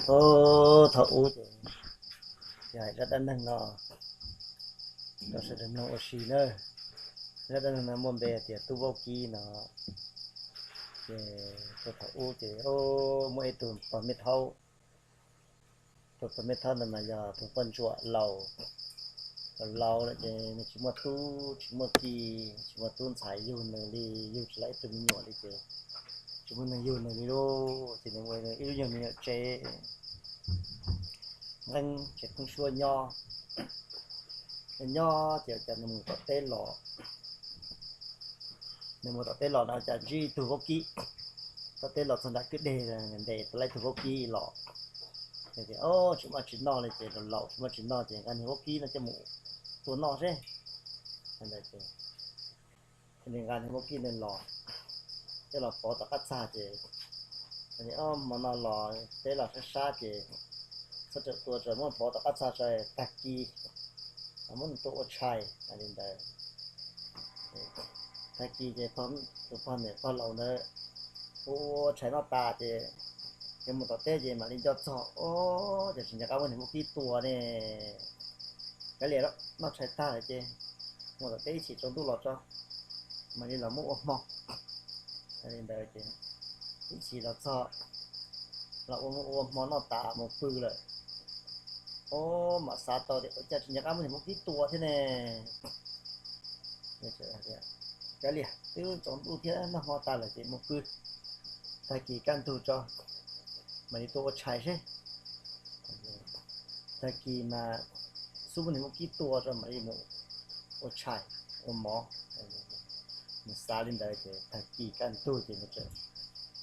Ub, thaum ub ces yog hais zaj dab neeg no rau sawv daws mloog ua si na. Zaj dab neeg no muaj npe tias Tub Vaub Kib no. Ces thaum ub ces muaj ib tug pog me thaub, tus pog me thaub ntawd mas yog tus poj ntsuam laus, laus lawm ces nws tsis muaj tub tsis muaj ki, tsis muaj tub ntxhais yug nws li, yug tsis tau ib tug me nyuam li ces tsis muaj neeg yug nws li lauj. Ces nws ua ib lub nyuag me nyuam tsev nqeeb tsev pheeb suab nyob. Nyob ces cas nws mus tom teb los, nws mus tom teb los no cas ntsib ib tug vaub kib. Tom teb los txog nram kwj deg ntes tau ib tug vaub kib los. Ces tsis muaj tsis noj li ces laus laus tsis muaj tsis noj ces nqa niag vaub kib no coj mus tua noj seb. Nws nqa niag vaub kib no los, coj los pov tom qab txag ces hmo no los teb los sab sab ces txhob txawm tua, tsuas muab pov tom qab txag tso, tag kis muab nws tua ua tshais li ntawd. Tag kis ces tus pog niam pog laus ntawd ua ua tshais noj tas ces, ces mus tom teb ces mam li nco txog, ub, ces tsis nco qab muab niag vaub kib tua ne. Kav liam, noj tshais tag lawm ces mus tom teb ib chim tsaus ntuj los tso, mam li los muab ua hmo. Li ntawd ces ib chim los txog, los ua ua hmo noj tas mus pw lawm, ub, mam xav tau tias ua cas tsis nco qab muab niag vaub kib tua thiab ne. Kav liam, twb tsaus ntuj thiab noj hmo tas lawm ces mus pw, tag kis kaj ntug tso mam li tua ua tshais seb. Tag kis mas xub muab niag vaub kib tua tso mam li mus ua tshais, ua mov. Nws xav li ntawd ces tag kis kaj ntug ces nws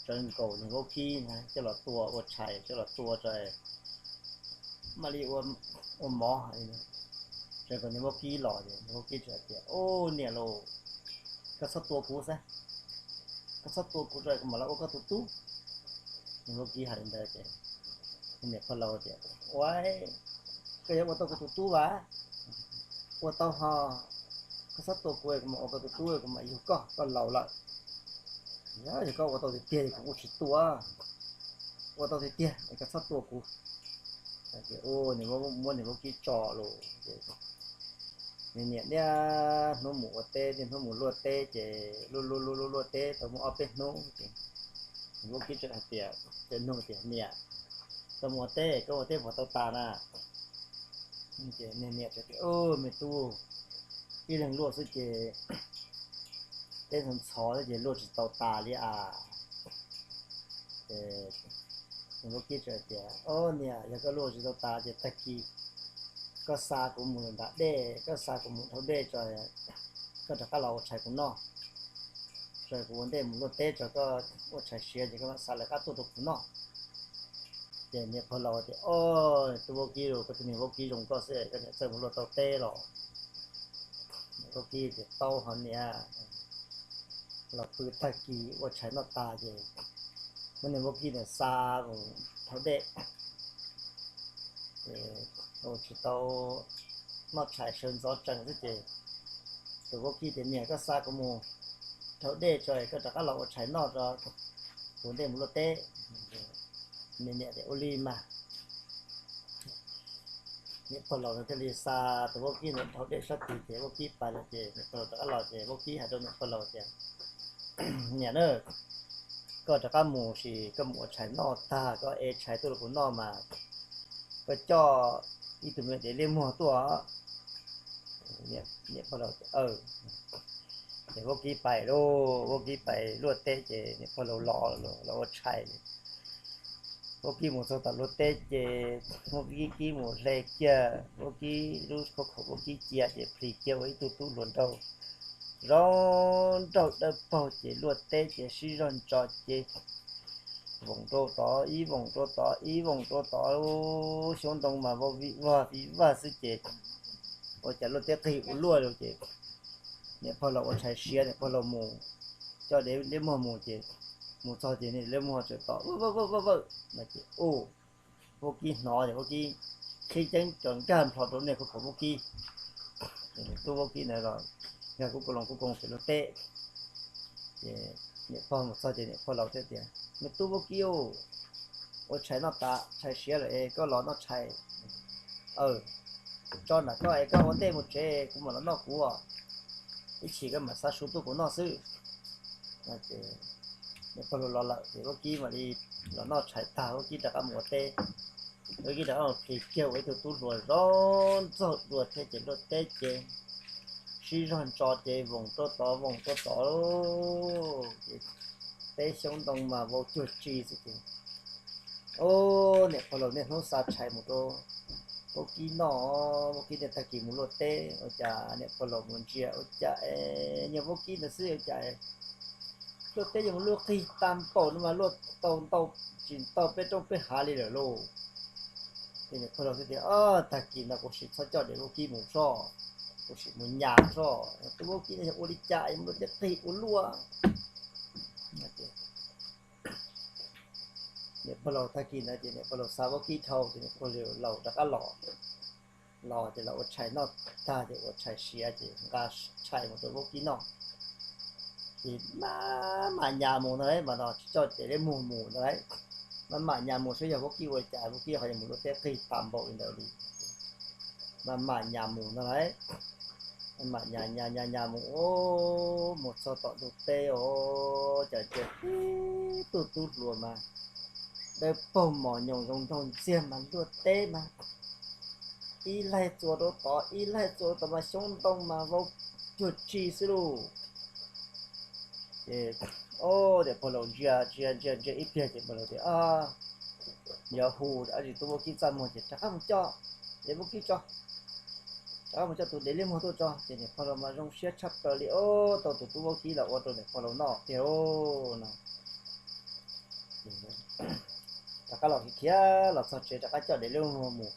txawm nkaus niag vaub kib na coj los tua ua tshais, coj los tua tso mam li ua mov. Txawm kom niag vaub kib los ces niag vaub kib txawm hais tias, ub, niam lauj, koj txhob tua kuv xwb, koj txhob tua kuv tso kuv mam los ua koj tus tub. Niag vaub kib hais li ntawd ces niam pog laus tias, ua, koj yuav ua tau kuv tus tub vas? Ua tau ho, koj txhob tua kuv, kuv mam ua koj tus tub, kuv mam yug koj, koj laus lawm. Yog koj ua tau tiag tiag kuv kuj tsis tua, ua tau tiag tiag koj txhob tua kuv. Ces ua, nws muab niag vaub kib tso los ces nws niam niaj hnub mus ua teb, niaj hnub mus luaj teb ces luaj luaj luaj luaj teb tau muaj ob peb hnub ces niag vaub kib txawm hais tias, txawm nug tias, niam, koj mus ua teb, koj ua teb puas tau tas na? Ces niag niam txawm tias, me tub, ib leeg luaj xwb ces teb ntxhov ntxhov xwb ces luaj tsis tau tas li as. Ces niag vaub kib txawm tias, o niam, yog koj luaj tsis tau tas ces tag kis koj xa kuv mus nram dej, koj xa kuv mus dhau dej tso, koj rov qab los ua tshais kuv noj. Tso kuv ua ntej mus luaj teb tso, koj ua tshais siav ces koj mam xa lawv qab tuaj rau kuv noj. Ces niam pog laus tias, o, tub vaub kib lauj, koj tus niag vaub kib zoo koj xwb, koj niam txawj mus luaj tau teb los. Vaub kib tias, tau ho niam. Los pw tag kis ua tshais noj tas ces muab niag vaub kib ntawd xa mus dhau dej. Ces ua tsis tau, noj tshais sawv ntxov tsees xwb ces tus vaub kib tias, niam, koj xa kuv mus dhau dej tso, koj rov qab los ua tshais noj tso, kuv ua ntej mus luaj teb. Niam tias, ua li mas. Niam pog laus thiaj li xa tus vaub kib ntawd dhau dej sab tid ces vaub kib pais lawm ces niam pog laus rov qab los ces vaub kib hais rau niam pog laus tias, niam na, koj rov qab mus sis koj mus ua tshais noj tag koj ev tshais tuaj rau kuv noj mas koj coj ib tug me dev liab muag tuaj. Niam pog laus tias, ces vaub kib pais lauj, vaub kib pais luaj teb ces niam pog laus los, los ua tshais. Vaub kib mus txog tom luaj teb ces vaub kib mus hle kiag vaub kib lub khauv khaum vaub kib cia ces plis kiag ua ib tug tub hluas nraug zoo nraug dawb paug ces luaj teb ces sib zog ntso ces voom rau tod ib voom rau tod ib voom rau tod, xyoob ntoo mas vau vim vag vim vag xwb ces ua cas luaj teb qig ua luaj li ces niam pog laus ua tshais siav, niam pog laus mus coj dev liab muag mus ces mus txog ces niag liab muag txawm tom vawm vawm vawm vawm no ces ua, vaub kib hnov ces vaub kib qhib ceeb cov nkag nplho rau niag khauv khaum vaub kib. Ces nws tub vaub kib ntawd los nkag kuj koos los kuj koos pem luaj teb. Ces niam pog mus txog ces niam pog laus thiaj tias, me tub vaub kib, ua tshais noj tas, tshais siav lawm es koj los noj tshais. Aw, tso nram koj es koj ua ntej mus tsev, kuv mam los noj kuv. Ib chim koj mam xa su tuaj kuv noj xwb. Niam pog laus los lawm ces vaub kib mam li los noj tshais tag, vaub kib rov qab mus ua teb. Vaub kib rov qab mus plis kiag ua ib tug tub hluas zoo ntxaug dua thiab ces luaj teb ces sib zog ntso ces voos rau tod voos rau tod, ces teb xyoob ntoo mas vau cuag tsi xwb ces Ub, niam pog laus niaj hnub xa tshais mus rau vaub kib noj. Vaub kib niaj tag kis mus luaj teb, ua cas niam pog laus mus ntsia ua cas es nyuag vaub kib ntawd xwb ua cas luaj teb yuav mus luaj qig tag npaum no mas luaj tau ntau, tsis tau peb roob peb hav li lawm lauj. Ces niam pog laus thiaj tias, Ob, tag kis no kuv sim txhob coj daim vaub kib mus soj, kuv sim mus nyas soj, tub vaub kib no yog ua li cas yuav mus luaj teb qig ua luaj. Niam pog laus tag kis ntawd ces niam pog laus xa vaub kib dhau ces niam pog laus rov qab los. Los ces los ua tshais noj tag ces ua tshais siav ces nqa tshais mus rau vaub kib noj. Ces maj mam nyas mus no, mas no tsis coj daim liab muag mus no, maj mam nyas mus saib yog vaub kib ua li cas, vaub kib ho yuav mus luaj teb qig tag npaum li ntawd li. Maj mam nyas mus no lauj, maj mam nyas nyas nyas nyas mus, mus txog tom ntug teb os, cas ntsia tib tug tub hluas mas dawb paug mos nyoos zoo nraug ntxiag mas luaj teb mas ib laig txua rau tod ib laig txua rau tod mas xyoob ntoo mas vau cuag tsi xwb lauj. Ces, o, niam pog laus ntsia ntsia ntsia ntsia ib pliag ces pog laus tias, Yog hu dab tsi tub vaub kib txaj muag ces rov qab mus coj daim vaub kib tso, rov qab mus coj tus daim liab muag tuaj tso. Ces niam pog laus mas zoo siab tshaj plaws li, o, tau tus tub vaub kib los ua rau niam pog laus noj tiag lauj no. Rov qab los khiav khiav los txog tsev rov qab coj daim liab muag mus.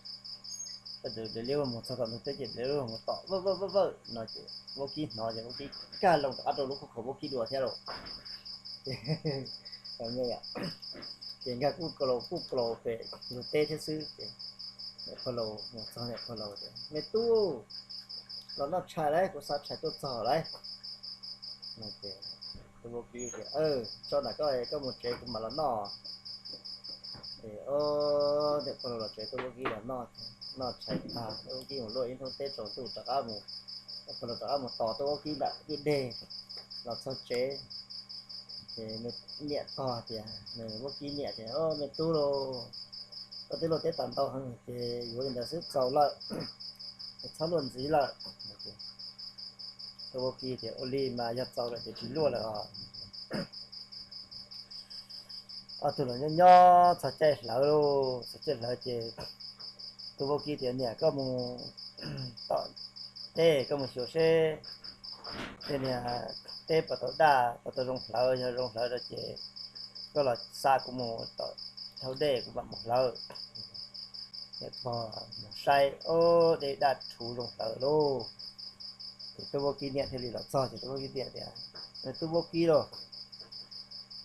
Coj daim liab muag mus txog tom ntug teb ces daim liab muag tom vawj vawj vawj vawj no ces vaub kib hnov ces vaub kib kag loo rov qab rau lub khauj khaum vaub kib dua thiab lauj. Ces nkag kuj kaus kuj kaus pem ntug teb thiab xwb ces niam pog laus mus txog niam pog laus tias, Me tub, los noj tshais lauj, kuv xa tshais tuaj txog lauj. Ces tub vaub kib tias, Tso nram koj, koj mus tsev kuv mam los noj. Ces niam pog laus los tsev, tub vaub kib los noj, noj tshais tag, tub vaub kib mus luaj ib hnub teb tsaus ntuj rov qab mus, niam pog laus rov qab mus tos tub vaub kib nram kwj deg. Los txog tsev ces niam tog tias, nws vaub kib niam tias, Me tub lauj, koj twb luaj teb tag ntau heev ces yuav li ntawd xwb txaus lawm, txhob luaj ntxiv lawm. Tub vaub kib tias, Ua li mas yog txaus lawm ces tsis luaj lawm os. Ob tug los nyob nyob txog caij hlawv lauj, txog caij hlawv ces tub vaub kib tias, Niam, koj mus tom teb koj mus xyuas seb tej niag teb puas tau daj puas tau zoo hlawv, yog zoo hlawv rau ces koj los xa kuv mus tom dhau dej kuv mam mus hlawv. Niam pog mus saib, o, dej daj rhuv zoo hlawv lauj. Ces tub vaub kib niam thiaj li los txog ces tub vaub kib niam tias, Tub vaub kib lauj,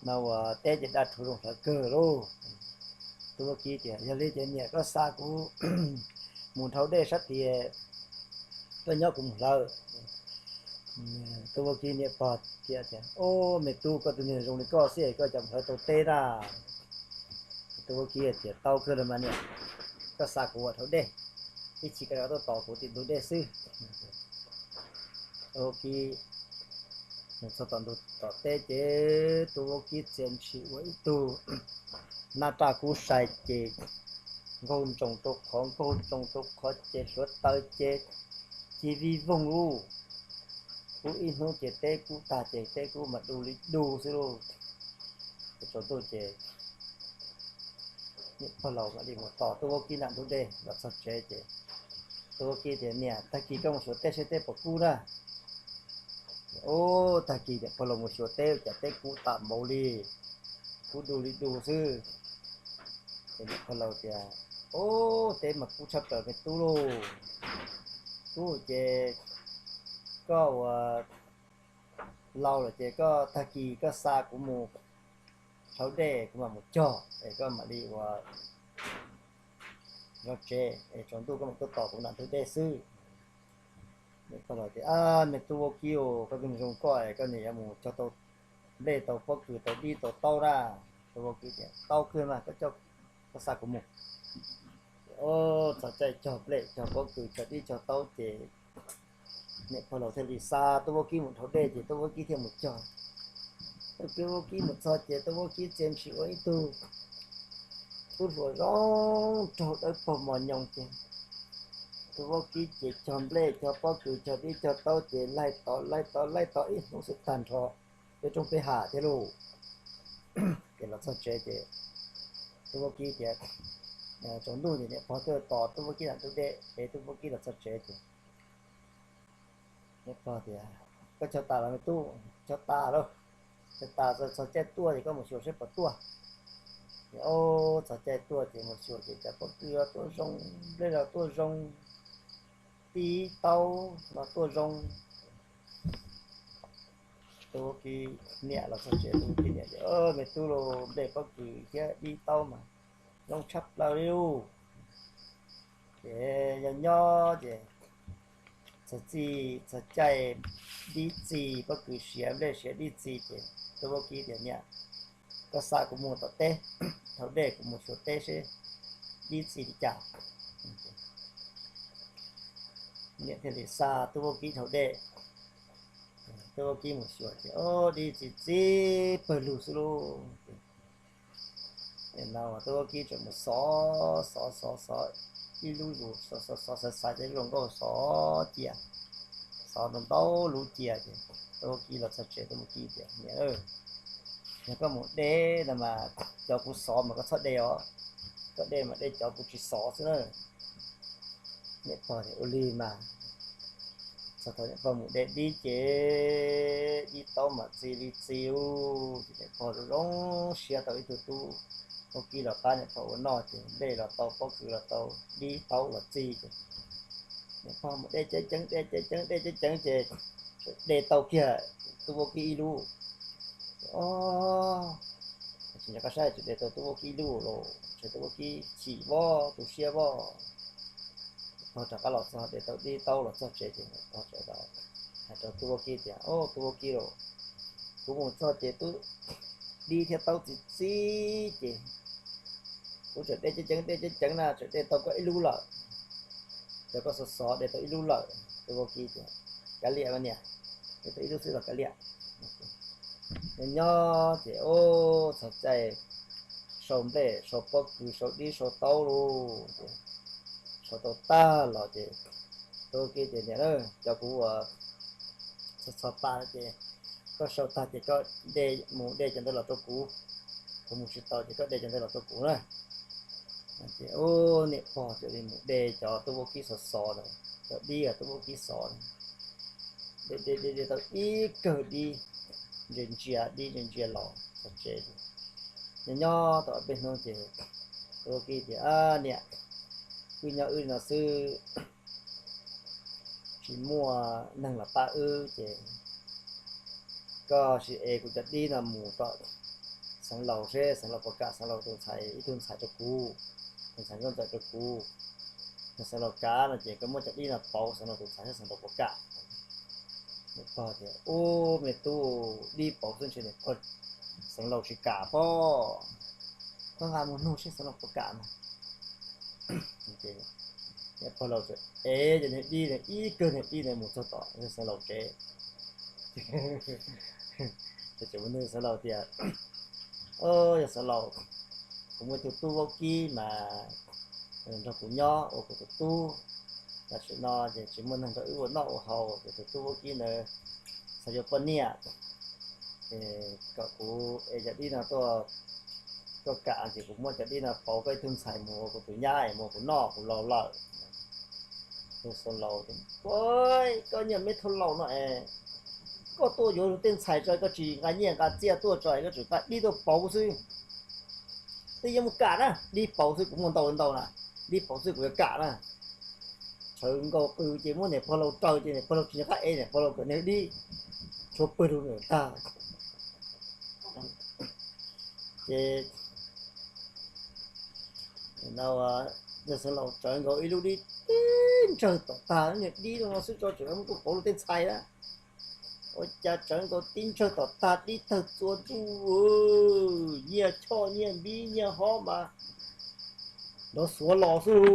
no ua teb ces daj rhuv zoo hlawv kawg lauj. Tub vaub kib tias, Yog li ces niam koj xa kuv mus dhau dej sab tid, koj nyob kuv mus hlawv. Tub vaub kib niam pog thiaj tias, Ub, me tub, koj tus niag zoo li koj xwb es koj cas mus hlawv tau teb na? Tub vaub kib tias, Tau kawg los mas niam, koj xa kuv ua dhau dej, ib chim koj rov tuaj tos kuv tim ntug dej xwb. Tub vaub kib mus txog tom ntug tom teb ces tub vaub kib txia ntshis ua ib tug nab raj kub sai ces nkaug ntsoos rau qhov nkaug ntsoos rau qhov ces hluav taws ces ci vij voog lauj. Kub ib hnub ces teb kub tag ces teb kub mas du li du xwb lauj. Ces tsaus ntuj ces niam pog laus mam li mus tos tub vaub kib nram ntug dej los txog tsev ces tub vaub kib tias, Niam, tag kis koj mus xyuas teb seb teb puas kub na. Ub, tag kis niam pog laus mus xyuas teb cas teb kub tas npaum li, kub du li du xwb. Ces niam pog laus tias, Ub, teb mas kub tshaj plaws me tub lauj. Kub ces koj ua laus lawm ces koj tag kis koj xa kuv mus dhau dej kuv mam mus cog es koj mam li ua zov tsev es tsaus ntuj koj mam tuaj tos kuv nram ntug dej xwb. Niam pog laus tias, Ab, me tub vaub kib, koj tus zoo koj es koj niam yuav mus cog tau nplej tau pob kws tau dib tau taub na. Tub vaub kib tias, Tau kawg mas koj coj Koj xa kuv mus. Txog caij cog nplej cog pob kws cog dib cog taub ces niam pog laus thiaj li xa tub vaub kib mus dhau dej ces tub vaub kib thiaj mus cog. Tub vaub kib mus txog ces tub vaub kib txia ntshis ua ib tug tub hluas zoo nraug dawb paug mos nyoos ces tub vaub kib ces cog nplej cog pob kws cog dib cog taub ces laij tod laij tod laij tod ib hnub xwb tag nrho peb roob peb hav thiab lauj. Ces los txog tsev ces tub vaub kib tias, tsaus ntuj ces niam pog tuaj tos tub vaub kib nram ntug dej es tub vaub kib los txog tsev ces niam pog tias, koj cog tas los me tub? Cog tas lauj. Cog tas, txog caij tuaj ces koj mus xyuas seb puas tuaj. Ces txog caij tuaj ces mus xyuas ces cov pob kws los tuaj zoo, nplej los tuaj zoo, dib taub los tuaj zoo. Tub vaub kib niam los txog tsev tub vaub kib niam tias, me tub lauj, nplej pob kws thiab dib taub mas zoo tshaj plaws li lauj. Ces yog nyob ces txog txij txog caij dib txi, pob kws siav nplej siav dib txi ces tub vaub kib tias, niam, koj xa kuv mus tom teb, dhau dej kuv mus xyuas teb seb dib txi li cas. Niam thiaj li xa tub vaub kib dhau dej. Tub vaub kib mus xyuas ces dib txi txi pawg lug xwb lauj. Tub vaub kib tseem mus xov xov xov xov ib lub zus, xov xov xaiv xaiv cov zoo nkauj xov cia, xov ntau ntau lub cia ces tub vaub kib los txog tsev tub vaub kib tias, niam, yog koj mus de no mas cov kuv xov mas koj txhob de os, koj de mas de cov kuv tsis xov xwb na. Niam pog tias, ua li mas. Txog thaum niam pog mus de dib ces dib taub mas txi li txi ub, ces niam pog zoo zoo siab tau ib tug tub vaub kib los pab niam pog ua noj ces nplej los tau, pob kws los tau, dib taub los txi ces niam pog mus de ceev ceev de ceev ceev de ceev ceev ces de tau kiag tub vaub kib ib lub. Tsis nco qab saib, tsuas de tau tub vaub kib ib lub los tseem tub vaub kib chim voj tu siab voj. Pog rov qab los txog de tau dib taub los txog tsev ces pog tseem hais rau tub vaub kib tias, o tub vaub kib lauj, kuv mus txog ces tub dib thiab taub txi txi ces kuv tseem de ceev ceev de ceev ceev na tseem de tau koj ib lub lawm. Cov koj xov xov de tau ib lub lawm. Tub vaub kib tias, kav liam mas niam, de tau ib lub xwb los kav liam. Nyob nyob ces ub txog caij sau nplej sau pob kws sau dib sau taub lauj ces sau tau tag los ces tub vaub kib tias, niam, cov kuv uas txog txog pa ces koj sau tag ces koj de, mus de cov ntawd los rau kuv, kuv mus tsis tau ces koj de cov ntawd los rau kuv na. Ces ub niam pog cia li mus de cov tub vaub kib xov xov ntawd, cov dib tub vaub kib xov ntawd, de de de de tau ib kawg dib, ntsia ntsia dib ntsia ntsia los txog tsev. Nyob nyob tau ob peb hnub ces tub vaub kib tias, niam, wb nyob wb no xwb, tsis muaj neeg los pab wb ces koj sim ev kuv cov dib no mus rau xeev laus seb xeev laus puas kam, xeev laus tus ntxhais ib tug ntxhais rau kuv, tus ntxhais nkauj ntxawm rau kuv. Yog xeev laus kam no ces koj muab cov dib no pauv xeev laus tus ntxhais seb xeev laus puas kam. Niam pog tias, ub me tub, dib pauv xwb ntshe niam pog xeev laus tsis kam pob, koj nqa mus nug seb xeev laus puas kam mas. Niam pog laus txawm ev cov niag dib ntawd, ib kawg niag dib ntawd mus txog tom xeev laus tsev. Ces tseem mus nug xeev laus tias, yog xeev laus, kuv muaj ib tug tub vaub kib mas nrog kuv nyob ua kuv tus tub, tam sim no ces tsis muaj neeg nrog wb ua noj ua haus ces tus tub vaub kib ntawd xav yuav poj niam, kom kuv ev cov dib no tuaj, koj kam ces kuv muab cov dib no pauv koj ib tug ntxhais mus ua kuv tus nyab es mus ua kuv noj kuv laus lawm. Tus xeev laus, koj niag me tub laus no es, koj tuaj yuav luag tej ntxhais tso koj tsis nqa nyiaj nqa txiaj tuaj tso es koj tseem nqa dib tuaj pauv xwb. Twb yeej mus kam na, dib pauv xwb kuv muaj ntau ntau na, dib pauv xwb kuv yuav kam na. Tshawv nkaus qws ces muab niam pog laus raws ces niam pog laus tsis nco qab ev niam pog laus kom niag dib tshuav pawg lug ntawm tag. Ces yawg xeev laus tsawv nkaus ib lub dib tib ntsawg tom tag, niag dib no xwb tso tseem muab tuaj pauv luag tej ntxhais na. Ua cas tsawv nkaus tib ntsawg tom tag, dib tawg txua ntuj, nyiaj choj nyiaj npib nyiaj hob mas Nrov xuav los xwb.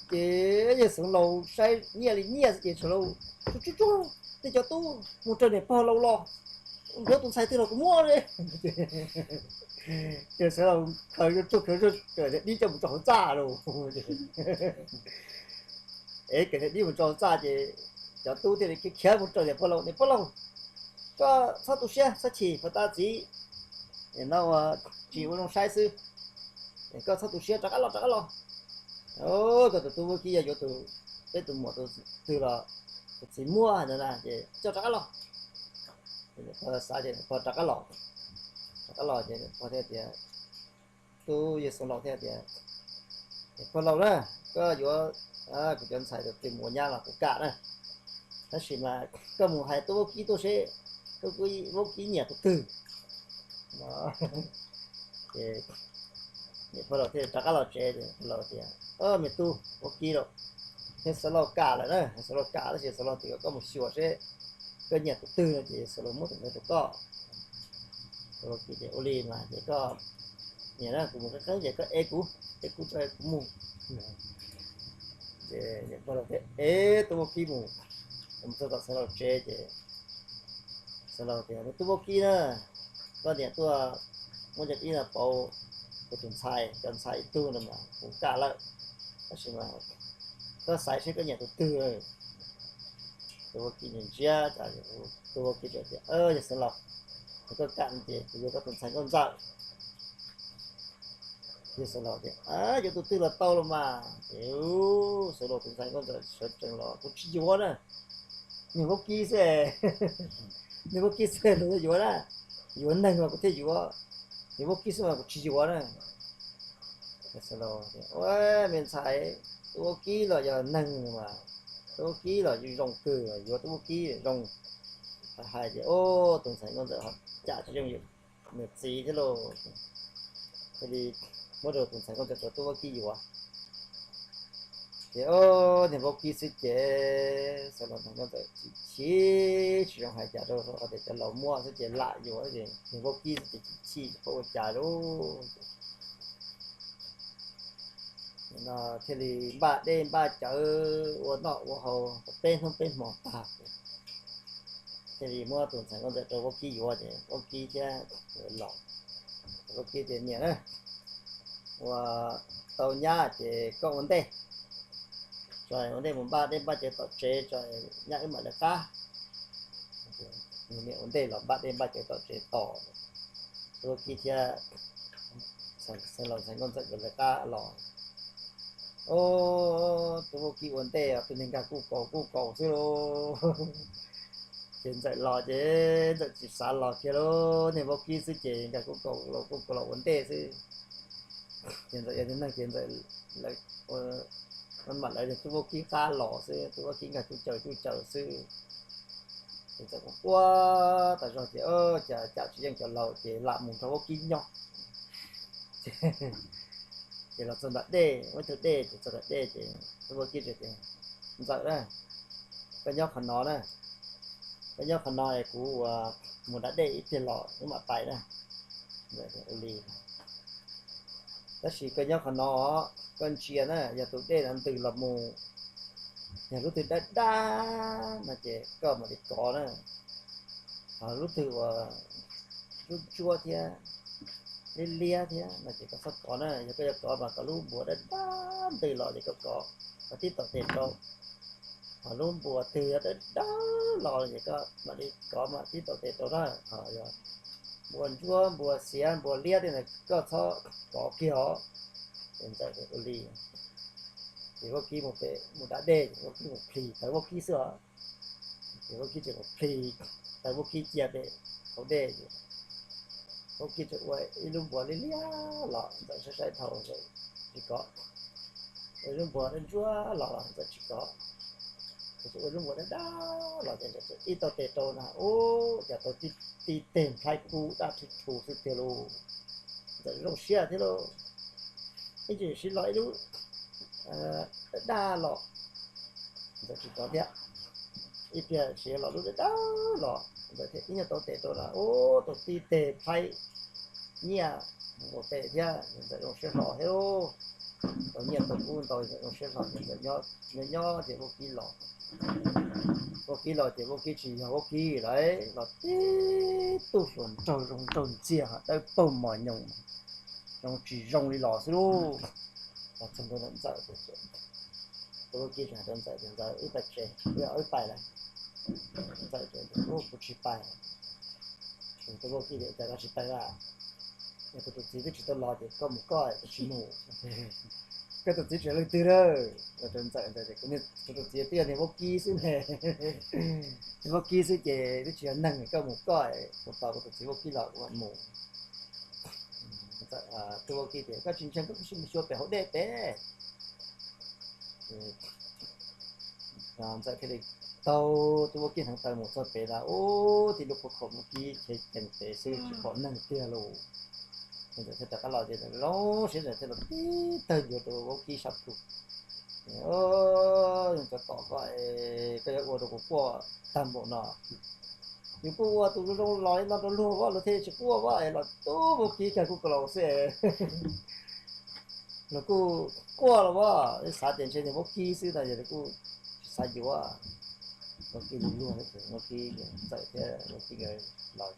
Ces yawg Xeev Laus saib nyiaj li nyiaj xwb ces Xeev Laus tsuag tsuag tsuag, tej cov tub mus raws niam pog laus los, nrhiav tus ntxhais twg los kuv muab li. Ces Xeev Laus khaws tsuag khaws tsuag, niag dib coj mus tso hauv txaj lauj. Es kawm niag dib mus tso hauv txaj ces cov tub thiaj li khiav khiav mus raws niam pog laus, niam pog laus, koj txhob tu siab txhob chim, puag ta txiv no ua tsis ua zoo saib xwb, koj txhob tu siab, rov qab los, rov qab los. Koj tus tub vaub kib yog yuav tus, peb tus muam tus twg los tus txiv muab hais ntawd na ces coj rov qab los. Pog xav ces pog rov qab los, rov qab los ces pog thiaj tias, tub yawg Xeev Laus thiaj tias, niam pog laus na, koj yuav kuv cov ntxhais tus twg mus ua nyab los kuv kam na, tab sis mas koj mus hais tub vaub kib tuaj seb tub vaub kib nyiam tus twg. Ces niam pog laus thiaj rov qab los tsev, pog laus tias, me tub vaub kib lauj, yawg Xeev Laus kam lawm na, yawg Xeev Laus kam tab sis Xeev Laus tias kom koj mus xyuas seb koj nyiam tus twg no ces Xeev Laus muab tus ntawd rau koj. Tub vaub kib tias, ua li mas ces koj nyiam na, kuv mus qeeb qeeb ces koj ev kuv, ev kuv tso kuv mus. Ces niam pog laus thiaj ev tub vaub kib mus, mus txog tom Xeev Laus tsev ces Xeev Laus tias, me tub vaub kib na, koj niam tuaj muab cov dib no pauv kuv tus ntxhais, cov ntxhais ib tug no mas kuv kam lawm, tab sis mas koj xaiv seb koj nyiam tus twg. Tub vaub kib ntsia ntsia, tub vaub kib tias, yawg Xeev Laus, yog koj kam ces kuv yuav koj tus ntxhais nkauj ntxawm. Yawg Xeev Laus tias, yuav tus twg los tau los mas. Ces Xeev Laus tus ntxhais nkauj ntxawm sawv tsees los kuv tsis yuav na, niag vaub kib xwb, niag vaub kib xwb los yuav na, yuav neeg mas kuv thiaj yuav, niag vaub kib xwb mas kuv tsis yuav na. Xeev Laus tias, ua me ntxhais, tub vaub kib los yog neeg mas, tub vaub kib los zoo kawg, yuav tub vaub kib zoo. Hais hais ces tus ntxhais nkauj ntxawm ho cam tsis yeej nws txiv thiab lauj, thiaj li muab rau tus ntxhais nkauj ntxawm rau tub vaub kib yuav. Ces niag vaub kib xwb ces Xeev Laus tus ntxhais nkauj ntxawm chim chim tsis zoo hais cas rau qhov tias cov laus muaj xwb ces lam yuav ces niag vaub kib xwb ces chim chim tsis paub ua cas lauj. No thiaj li npaj dej npaj cawv ua noj ua haus peb hnub peb hmo tag, thiaj li muab tus ntxhais nkauj ntxawm rau vaub kib yuav ces vaub kib thiaj los. Vaub kib tias, niam na, ua tau nyab ces koj ua ntej, tso ua ntej mus npaj dej npaj cawv tom tsev tso, nyab wb mam lawv qab. Nws niam ua ntej los npaj dej npaj cawv tom tsev tos, tub vaub kib thiab Xeev Laus ntxhais nkauj ntxawm nkawd lawv qab los. Ub, tub vaub kib ua ntej, tus niag nkag kuj kaus kuj kaus xwb lauj. Ces ntxawm los ces ntxawm tsis xav los kiag lauj, niag vaub kib xwb ces nkag kuj kaus los kuj kaus los ua ntej xwb. Ces ntxawm yog tus neeg ces ntxawm mam lawv tub vaub kib qab los xwb, tub vaub kib nkag kuj caws kuj caws xwb. Ces ntxawm kuj quaj tas zog ces cas cam tsis yeej cov laus ces lam mus nrog vaub kib nyob. Ces los txog nram dej, muaj ib tug dej ces txog nram dej ces tub vaub kib tias, ntxawm na, koj nyob qhov no na, koj nyob qhov no es kuv ua mus da dej ib pliag los wb mam pais na. Ua li, tab sis koj nyob qhov no, koj ntsia na, yog tus dej no ntws los mus, yog lub twg daj daj no ces koj mam li kov na. Ho lub twg uas ntsuab ntsuab thiab liab liab thiab no ces koj txhob kov na, yog koj yuav kov mas kov lub npuas daj daj ntws los ces koj kov, kov tib tau tes rau. Ho lub npuas twg yog daj daj los ces koj mam li kov mam tib tau tes rau na. Ho yog npuas ntsuab npuas xiav npuas liab tej ntawd koj txhob kov kiag os. Ces ntxawm ua li, ces vaub kib mus pem mus da dej, vaub kib mus plhis tawv vaub kib xwb os. Ces vaub kib tseem mus plhis tawv vaub kib cia pem hauv dej ces vaub kib tseem ua ib lub npuas liab liab los, ntxawm saib saib dhau ntxawm tsis kov. Ua ib lub npuas ntsuab los los ntxawm tsis kov. Ua ib lub npuas daj daj los ces ntxawm ib tau tes rau na, ub, cas tau tib teg nplhaib kub daj rhwv rhu xwb tiag lauj. Ntxawm zoo siab thiab lauj. Ib tsam siv los ib lub daj daj los, ntxawm tsis kov thiab. Ib pliag siv los lub daj daj los ntxawm thiaj ib nyuag tau tes rau na, ub, tau tib teg nplhaib nyiaj ua pem thiab, Ntxawm zoo siab hlo thiab lauj. Tau nyiaj tau kub ntau, Ntxawm zoo siab hlo ces Ntxawm nyob nyob ces vaub kib los. Vaub kib los ces vaub kib tsis yog vaub kib lawm, los tib tug hluas nraug zoo nraug ntxiag ho dawb paug mos nyoos, zoo tsis zoo li los xwb lauj. Los txog ntua ntawm Ntxawm, tus vaub kib tseem hais rau Ntxawm tias, Ntxawm, wb pais tsev, wb pais lawm. Ntxawm tias, Ub, kuv tsis pais. Tus vaub kib tias, Cas koj tsis pais lawm? Yog kuv tus txiv twb tsis tau los ces koj mus koj, kuv tsis mus. Koj tus txiv tseem leej twg na? Ntxawm, kuv tus txiv twb yog niag vaub kib xwb ne. Niag vaub kib xwb ces twb tsis yog neeg, koj mus koj, kuv tos kuv tus txiv vaub kib los kuv mam mus. Tus vaub kib tias, Koj tsis ntseeg koj sim mus xyuas pem hauv dej pem. Ntxawm thiaj li taug tus vaub kib hneev taw mus txog pem na, ub, tib lub qhuav khaum vaub kib chev cees pem xwb tsis pom neeg tiag lauj. Ntxawm thiaj rov qab los ces zoo siab ntxawm thiaj los tib tawg ncuav rau vaub kib sab plhu. Yog cov tom koj, koj yuav ua rau kuv quaj tag npaum no. Yus kuj ua tus zoo zoo los li no rau luag as, luag thiaj tsis quaj as, es los tub vaub kib kag kuj ka laus xwb. Luag kuj quaj los as, xav tias ntshe niag vaub kib xwb no, yog kuj tsis xav yuav. Vaub kib luag luag, vaub kib, Ntxawm thiab vaub kib nkawd los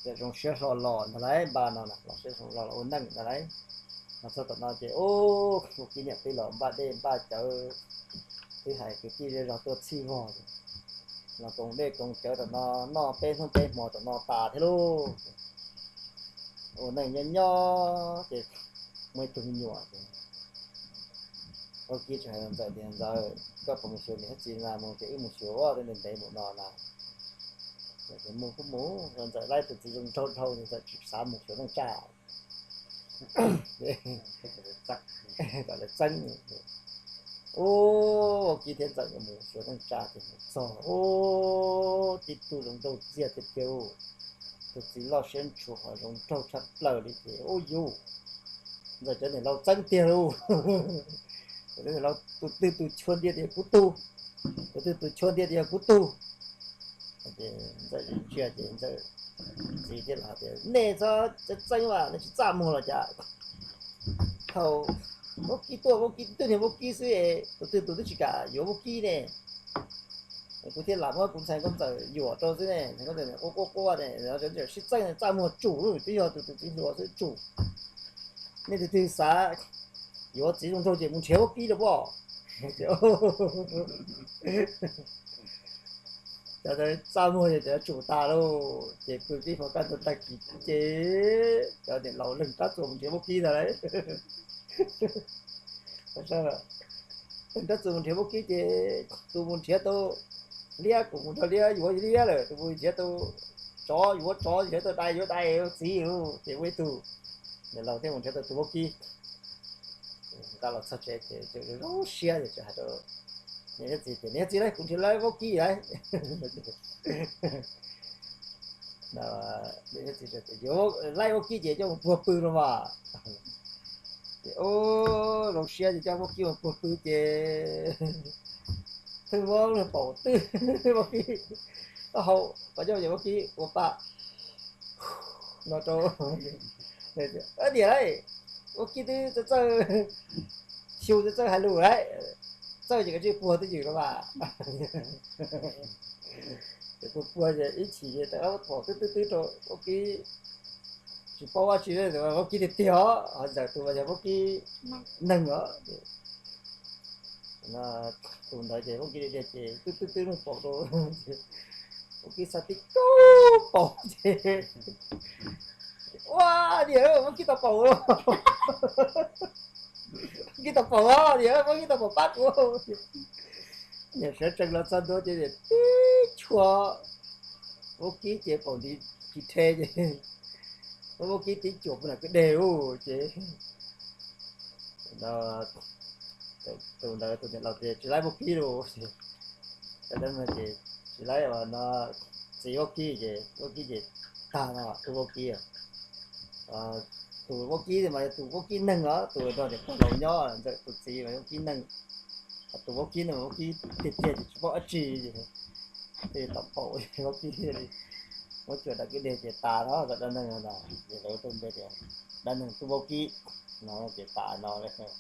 ces zoo siab hlo los ntag lauj, npaj no los siab hlo los ua neej ntag lauj. Los txog tom no ces ub, vaub kib niam twb los npaj dej npaj cawv, twb hais kwv tij zej zog tuaj txhij vog, los koom dej koom cawv tom no, noj peb hnub peb hmo tom no tas thiab lauj. Ua neej nyob nyob ces muaj ib tug me nyuam ces vaub kib tseem hais Ntxawm tias, Ntxawm, koj puas mus xyuas niam thiab txiv na? Mus ces wb mus xyuas ua tej ntev ntev npaum no na. Ntxawm tias, Mus kuj mus. Ntxawm laib tus txiv zoo nraug dhau, Ntxawm tsis xav mus xyuas neej tsa. Kom lawv txeeb. Ub, vaub kib thiab Ntxawm nkawd mus xyuas neej tsa ces mus txog, ub, tib tug zoo nraug ntxiag tiag tiag, tus txiv loj siab ntshua ho zoo nraug tshaj plaws li ces ub yus, Ntxawm cov niam laus txeeb tiag lauj. Cov niam laus tus twg tus chua ntiag tias yog kuv tug, tus twg tus chua ntiag tias yog kuv tug. Ces Ntxawm ntsia ces Ntxawm txiv thiaj li hais tias, Nej txhob txeeb mas, nej tsis txaj muag los cas? Thaum vaub kib tuaj, vaub kib twb niag vaub kib xwb, tus twg tus twb tsis kam yuav vaub kib ne. Kuv thiaj lam muab kuv ntxhais Nkauj Ntxawm yuam rau xwb ne, Nkauj Ntxawm quaj quaj quaj ne, sib txeeb txaj muag tsum, twb yog tus tus txiv hluas xwb tsum. Nej tus twg xav yuav txiv zoo nraug ces mus nrhiav vaub kib rau pom. Cov txaj muag ces cov tsum tas lauj, ces pw tib hmo kaj ntug tag kis ces cov niam laus leeg rab txuas mus nrhiav vaub kib ntag lauj. Leeg rab txuas mus nrhiav vaub kib ces tus mus nrhiav tau liab, kuv mus nrog liab yuav liab lawm, tus mus nrhiav tau tsov yuav tsov, nrhiav tau dais yuav dais, txiv lauj, ces muaj ib tug niam laus thiaj mus nrhiav tau tus vaub kib. Nqa los txog tsev ces zoo siab ces hais rau niam thiab txiv tias, Niam thiab txiv lauj, kuv nrhiav tau vaub kib lauj. Niam thiab txiv tias, Laib vaub kib ces coj mus puag pw no mas. Ces ub, zoo siab ces coj vaub kib mus puag pw ces thwj vaub paum twb vaub kib taub hau qhov ncauj ces vaub kib ua pa no rau. Niam lauj, vaub kib twb txawj txawj xyu, txawj txawj hais lus lauj, txawj ces kav tsij puag twj ywm no mas. Ces puag puag ces ib chim ces rov qab paum twb twb twb rau vaub kib tsis paub dab tsi, vaub kib tiag tiag os, ho Ntxawm tus mas yog vaub kib neeg os. Tus ntawd ces vaub kib tiag tiag ces twb twb twb mus paum rau, vaub kib xa tib kaug paum ces, Ua, niam, vaub kib tau paum, vaub kib tau paum, niam, vaub kib tau paum pab kuv. Niam sawv tsees los txog ntua ces tib chua vaub kib ces paum nti tsis rhe ces vaub kib tib cuam puag nram kwj deg lauj ces tus ntawd tus niam laus tias tsis laib vaub kib lauj. Ces tsis laib no, txiv vaub kib ces vaub kib ces tag no, tus vaub kib, tus vaub kib mas yog tus vaub kib neeg os, tus nrog niam pog laus nyob, Ntxawm tus txiv mas vaub kib neeg. Tus vaub kib neeg, vaub kib tiag tiag ces tsis paub dab tsi, tej tom paum vaub kib li, muab cuam nram kwj deg ces tas no, kom dab neeg no ces lawv tuaj npe tias dab neeg tub vaub kib no ces tas no lawm.